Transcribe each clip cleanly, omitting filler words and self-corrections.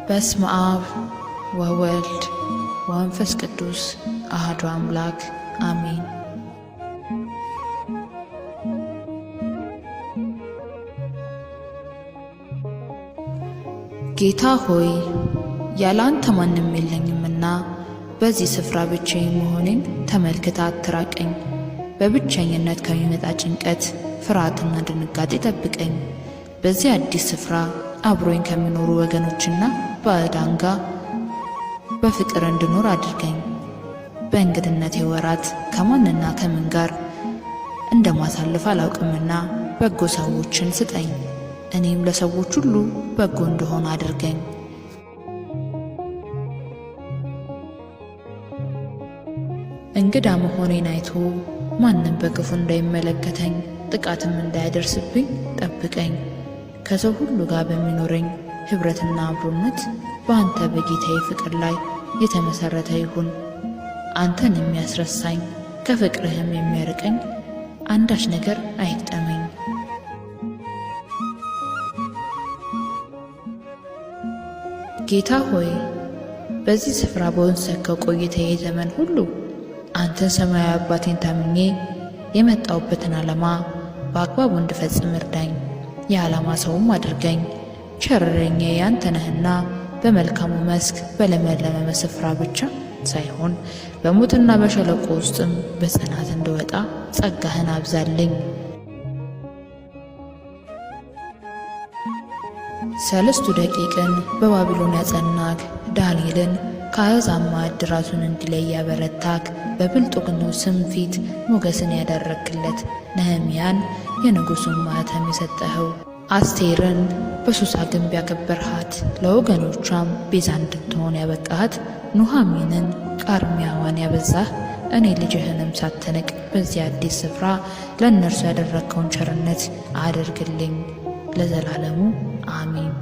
በስመ አብ ወወልድ ወመንፈስ ቅዱስ አሐዱ አምላክ አሜን። ጌታ ሆይ፣ ያለ አንተ ማንም የለኝምና በዚህ ስፍራ ብቻዬን መሆኔን ተመልክተህ አትራቀኝ። በብቸኝነት ከሚመጣ ጭንቀት፣ ፍርሃትና ድንጋጤ ጠብቀኝ። በዚህ አዲስ ስፍራ አብሮኝ ከሚኖሩ ወገኖችና ባዕዳን ጋር በፍቅር እንድኖር አድርገኝ። በእንግድነቴ ወራት ከማንና ከምን ጋር እንደማሳልፍ አላውቅምና በጎ ሰዎችን ስጠኝ። እኔም ለሰዎች ሁሉ በጎ እንደሆነ አድርገኝ። እንግዳ መሆኔን አይቶ ማንም በክፉ እንዳይመለከተኝ፣ ጥቃትም እንዳያደርስብኝ ጠብቀኝ። ከሰው ሁሉ ጋር በሚኖረኝ ኅብረትና አብሮነት በአንተ በጌታዬ ፍቅር ላይ የተመሰረተ ይሁን። አንተን የሚያስረሳኝ ከፍቅርህም የሚያርቀኝ አንዳች ነገር አይግጠመኝ። ጌታ ሆይ፣ በዚህ ስፍራ በወሰንከው ቆይታዬ ዘመን ሁሉ አንተን ሰማያዊ አባቴን ታምኜ የመጣሁበትን ዓላማ በአግባቡ እንድፈጽም እርዳኝ። የዓላማ ሰውም አድርገኝ። ቸር እረኛዬ አንተ ነህና በመልካሙ መስክ በለመለመ ስፍራ ብቻ ሳይሆን በሞትና በሸለቆ ውስጥም በጽናት እንድወጣ ጸጋህን አብዛልኝ። ሰለስቱ ደቂቅን በባቢሎን ያጸናክ፣ ዳንኤልን ከአሕዛብ ማዕድ ራሱን እንዲለይ ያበረታክ፣ በብልጡግኑ ስም ፊት ሞገስን ያደረክለት፣ ነህምያን የንጉሡን ማኅተም የሰጠኸው፣ አስቴርን በሱሳ ግንብ ያከበርሃት፣ ለወገኖቿም ቤዛ እንድትሆን ያበቃሃት፣ ኑኃሚንን ቃርሚያዋን ያበዛህ፣ እኔ ልጅህንም ሳትንቅ በዚህ አዲስ ስፍራ ለእነርሱ ያደረግከውን ቸርነት አድርግልኝ ለዘላለሙ አሜን።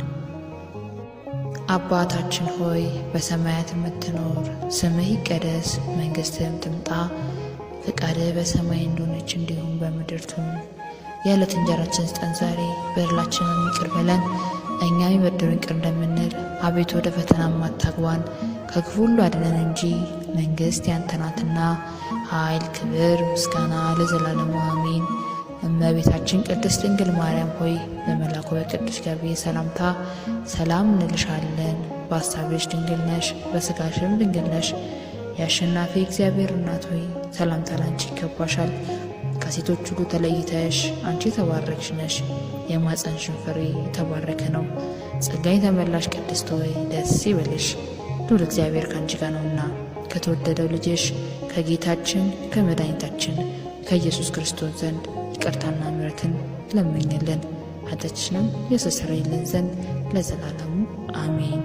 አባታችን ሆይ፣ በሰማያት የምትኖር፣ ስምህ ይቀደስ፣ መንግሥትህም ትምጣ፣ ፍቃድህ በሰማይ እንደሆነች እንዲሁም በምድር ትሁን። የዕለት እንጀራችንን ስጠን ዛሬ፣ በደላችንን ይቅር በለን እኛም የበደሉንን ይቅር እንደምንል፣ አቤቱ ወደ ፈተና አታግባን፣ ከክፉ ሁሉ አድነን እንጂ መንግሥት ያንተ ናትና፣ ኃይል፣ ክብር፣ ምስጋና ለዘላለሙ አሜን። እመቤታችን ቅድስት ድንግል ማርያም ሆይ፣ በመልአኩ በቅዱስ ገብርኤል ሰላምታ ሰላም እንልሻለን። በሐሳብሽ ድንግል ነሽ፣ በሥጋሽም ድንግል ነሽ። የአሸናፊ እግዚአብሔር እናት ሆይ፣ ሰላምታ ላንቺ ይገባሻል። ከሴቶች ሁሉ ተለይተሽ አንቺ የተባረክሽ ነሽ፣ የማኅፀንሽም ፍሬ የተባረከ ነው። ጸጋን የተመላሽ ቅድስት ሆይ፣ ደስ ይበልሽ፣ ልዑል እግዚአብሔር ከአንቺ ጋር ነውና ከተወደደው ልጅሽ ከጌታችን ከመድኃኒታችን ከኢየሱስ ክርስቶስ ዘንድ ይቅርታና ምሕረትን ለምኝልን ኃጢአታችንን ያስተሰርይልን ዘንድ ለዘላለሙ አሜን።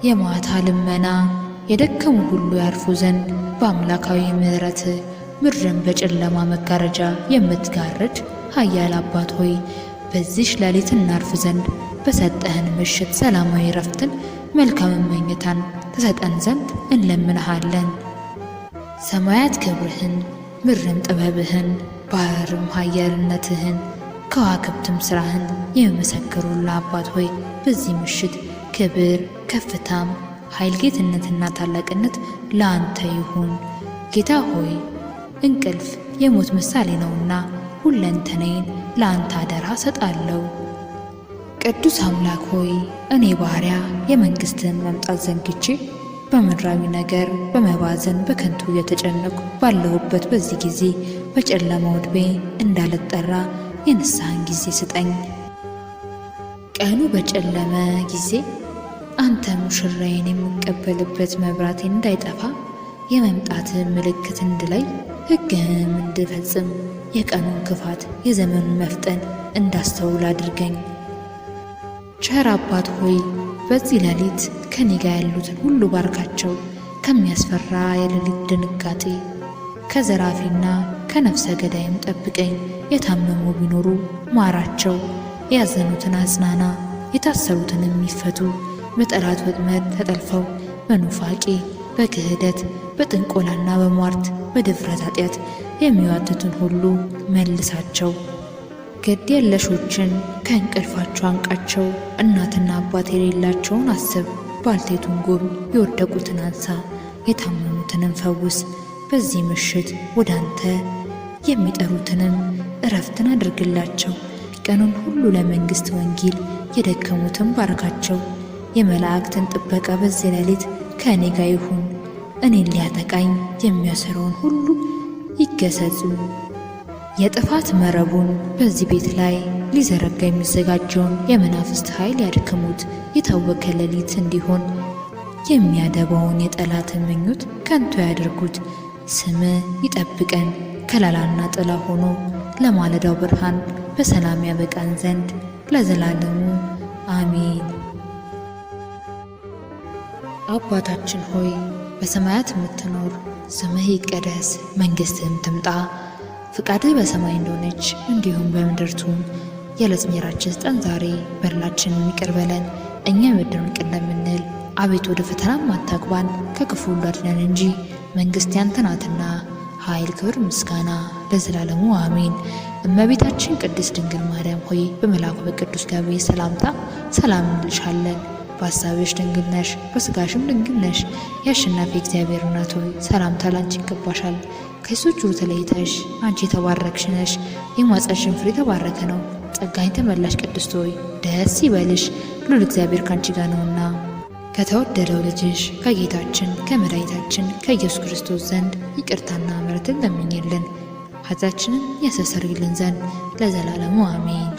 የማታ ልመና የደከሙ ሁሉ ያርፉ ዘንድ በአምላካዊ ምሕረት ምድርን በጨለማ መጋረጃ የምትጋርድ ኃያል አባት ሆይ፣ በዚሽ ሌሊት እናርፍ ዘንድ በሰጠህን ምሽት ሰላማዊ ረፍትን መልካም መኝታን ትሰጠን ዘንድ እንለምንሃለን። ሰማያት ክብርህን፣ ምድርም ጥበብህን፣ ባህርም ኃያልነትህን፣ ከዋክብትም ስራህን የሚመሰክሩልህ አባት ሆይ፣ በዚህ ምሽት ክብር፣ ከፍታም፣ ኃይል፣ ጌትነትና ታላቅነት ለአንተ ይሁን። ጌታ ሆይ፣ እንቅልፍ የሞት ምሳሌ ነውና ሁለንተናዬን ለአንተ አደራ ሰጣለሁ። ቅዱስ አምላክ ሆይ፣ እኔ ባሪያ የመንግሥትህን መምጣት ዘንግቼ በምድራዊ ነገር በመባዘን በከንቱ እየተጨነቅኩ ባለሁበት በዚህ ጊዜ በጨለማው ዕድሜ እንዳልጠራ የንስሐን ጊዜ ስጠኝ። ቀኑ በጨለመ ጊዜ አንተ ሙሽራዬን የምቀበልበት መብራቴ እንዳይጠፋ የመምጣትህን ምልክት እንድለይ ሕግህንም እንድፈጽም የቀኑን ክፋት የዘመኑን መፍጠን እንዳስተውል አድርገኝ። ቸር አባት ሆይ፣ በዚህ ሌሊት ከኔ ጋር ያሉትን ሁሉ ባርካቸው። ከሚያስፈራ የሌሊት ድንጋጤ ከዘራፊና ከነፍሰ ገዳይም ጠብቀኝ። የታመሙ ቢኖሩ ማራቸው፣ ያዘኑትን አጽናና፣ የታሰሩትንም ይፈቱ። በጠላት ወጥመድ ተጠልፈው በኑፋቄ በክህደት በጥንቆላና በሟርት በድፍረት ኃጢአት የሚዋትቱን ሁሉ መልሳቸው። ግድ የለሾችን ከእንቅልፋቸው አንቃቸው። እናትና አባት የሌላቸውን አስብ። ባልቴቱን ጎብኝ፣ የወደቁትን አንሳ፣ የታመሙትንም ፈውስ። በዚህ ምሽት ወደ አንተ የሚጠሩትንም እረፍትን አድርግላቸው። ቀኑን ሁሉ ለመንግሥት ወንጌል የደከሙትን ባርካቸው። የመላእክትን ጥበቃ በዚህ ሌሊት ከእኔ ጋር ይሁን። እኔን ሊያጠቃኝ የሚያሰረውን ሁሉ ይገሰጹ። የጥፋት መረቡን በዚህ ቤት ላይ ሊዘረጋ የሚዘጋጀውን የመናፍስት ኃይል ያድክሙት። የታወከ ሌሊት እንዲሆን የሚያደባውን የጠላትን ምኞት ከንቱ ያድርጉት። ስም ይጠብቀን ከለላና ጥላ ሆኖ ለማለዳው ብርሃን በሰላም ያበቃን ዘንድ ለዘላለሙ አሜን። አባታችን ሆይ በሰማያት የምትኖር፣ ስምህ ይቀደስ፣ መንግሥትህም ትምጣ፣ ፍቃድህ በሰማይ እንደሆነች እንዲሁም በምድር ትሁን። የዕለት እንጀራችንን ስጠን ዛሬ፣ በደላችንን ይቅር በለን እኛ የበደሉንን ይቅር እንደምንል፣ አቤቱ ወደ ፈተናም አታግባን፣ ከክፉ ሁሉ አድነን እንጂ መንግሥት ያንተ ናትና፣ ኃይል፣ ክብር፣ ምስጋና ለዘላለሙ አሜን። እመቤታችን ቅድስት ድንግል ማርያም ሆይ በመልአኩ በቅዱስ ገብርኤል ሰላምታ ሰላም እንልሻለን። በሐሳብሽ ድንግል ነሽ፣ በሥጋሽም ድንግል ነሽ። የአሸናፊ እግዚአብሔር እናት ሆይ ሰላምታ ላንቺ ይገባሻል። ከሴቶች ሁሉ ተለይተሽ አንቺ የተባረክሽ ነሽ፣ የማኅፀንሽም ፍሬ የተባረከ ነው። ጸጋን የተመላሽ ቅድስት ሆይ ደስ ይበልሽ፣ ልዑል እግዚአብሔር ካንቺ ጋር ነውና ከተወደደው ልጅሽ ከጌታችን ከመድኃኒታችን ከኢየሱስ ክርስቶስ ዘንድ ይቅርታና ምሕረትን ለምኝልን ኃጢአታችንን ያስተሰርይልን ዘንድ ለዘላለሙ አሜን።